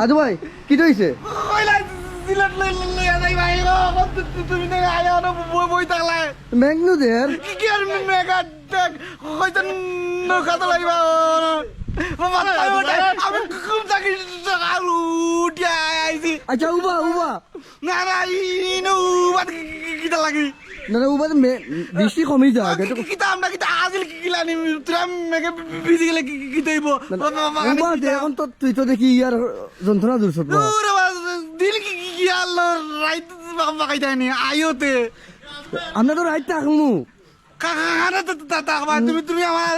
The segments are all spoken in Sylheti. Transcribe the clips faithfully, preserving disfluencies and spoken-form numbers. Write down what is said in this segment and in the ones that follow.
আদু ভাই, কিতা অইছে? কইলা সিলেট লই, লই, লইয়া যাই ভাই গো। তু-, তু-, তুমি তো আয়া অনো বই, বই থাকলায়। মেঘ নু দের। কি, কি আর মেঘ আর দেখ, কইতে নৌকা তো লাগবা। মাথায় ওঠে, আমি ঘুম থাকি সকাল উঠিয়া আইছি। আচ্ছা, উবা, উবা। না, না, ই-, ইনো উবা কি, কি, কিতা লাগি? না, না, উবা তো মে-, বৃষ্টি কমি যাক, কি, একটু কি, কিতা আমরা কিতা আজিল কি, কিলানি, তোরা মেঘে ভিজি গেলে কি, কি, কিতা অইবো? না, না, বাবা, বাবা, উবা কিতা? দে, এখন তো তুই তো দেখি ইয়ার যন্ত্রণা দূর সব। দূর বাবা, দিন কি, কি, কি আল্লাহ, রাইত বাবা খাইতায়নি, আইওতে। আমরা তো রাইত থাকমু। কা-, কা-, কানে তো, তো, তো, তো, তুমি, তুমি আমার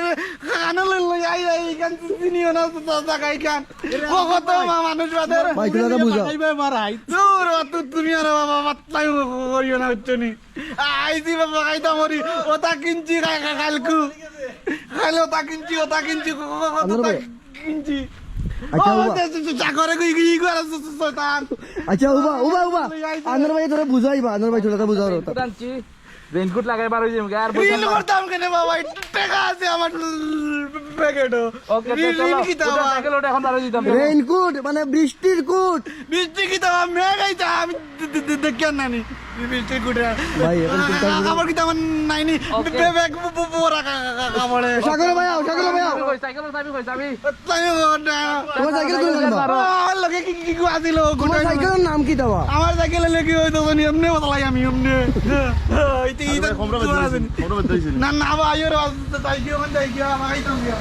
কানে লই, লই, আই, আই, ইখান চিনিও না, তো, তো, তো, ইখান। ও, কত মা-, মানুষ বাদে। ভাই, তোরা তো বুঝাও। দূর বাবা, তু-, তুমি আর বাবা, বাবা, তাই করিও না, বুঝছো নি? আইছি বাবা, খাইতাম মরি। ওটা কিনছি, খাই, খাই, খাইলকু। খাইলে ওটা কিনছি, ওটা কিনছি, ক-, ক-, ক-, কত আন্দর তা ভাই। কিনছি। আচ্ছা, ও, উবা। দে, দে, দে, চা করে গই, গই, গই, আর স-, স-, শয়তান। আচ্ছা, উবা, উবা, উবা। আন্দর ভাই, তোরা বুঝাইবা, আন্দর ভাই, তোরা তো বুঝাও। Raincoat আনছি, raincoat লাগাই বার অই যাইমু, আর বই রিল করতাম না। করতাম কেনে বাবা? একটু টেকা আছে আমার পকেটো। ওকে, তো রিল, চলো, রিল কিতা উঠো, আবার? সাইকেল উঠো, এখন বারো দিতাম। Raincoat, মানে বৃষ্টির কোট। বৃষ্টি কিতা আবার? মেঘ আইতা, আমি দে-, দে-, দে-, দেখি আর নানি। বৃষ্টির কোটে। ভাই, এখন চিন্তা করো। আমার কিতা আমার নাইনি? ওকে। বে-, ব্যাগ ব-, ব-, বড় কা-, কা-, কা-, কাপড়ে। সাগর ভাই আও, সাগর ভাই আও। কই, সাইকেল চাবি কই, চাবি? তাই ও না। তোমার সাইকেল কোন নাম্বার? আমার লগে কি, কি, কি আছিল? তোমার সাইকেলের নাম কিতা বা? আমার সাইকেল লেগে ওই দোকানে এমনি বদলাই আমি, এমনি। এই তো, এই তো আরে ভাই, খবর বেঁধে তোমার দিয়েছি, আছে। খবর বেঁধে দিয়েছি। না, না, ভাই, ওর আছে, তাই কি ওখানে যাই কি, আমার খাইতাম গিয়া।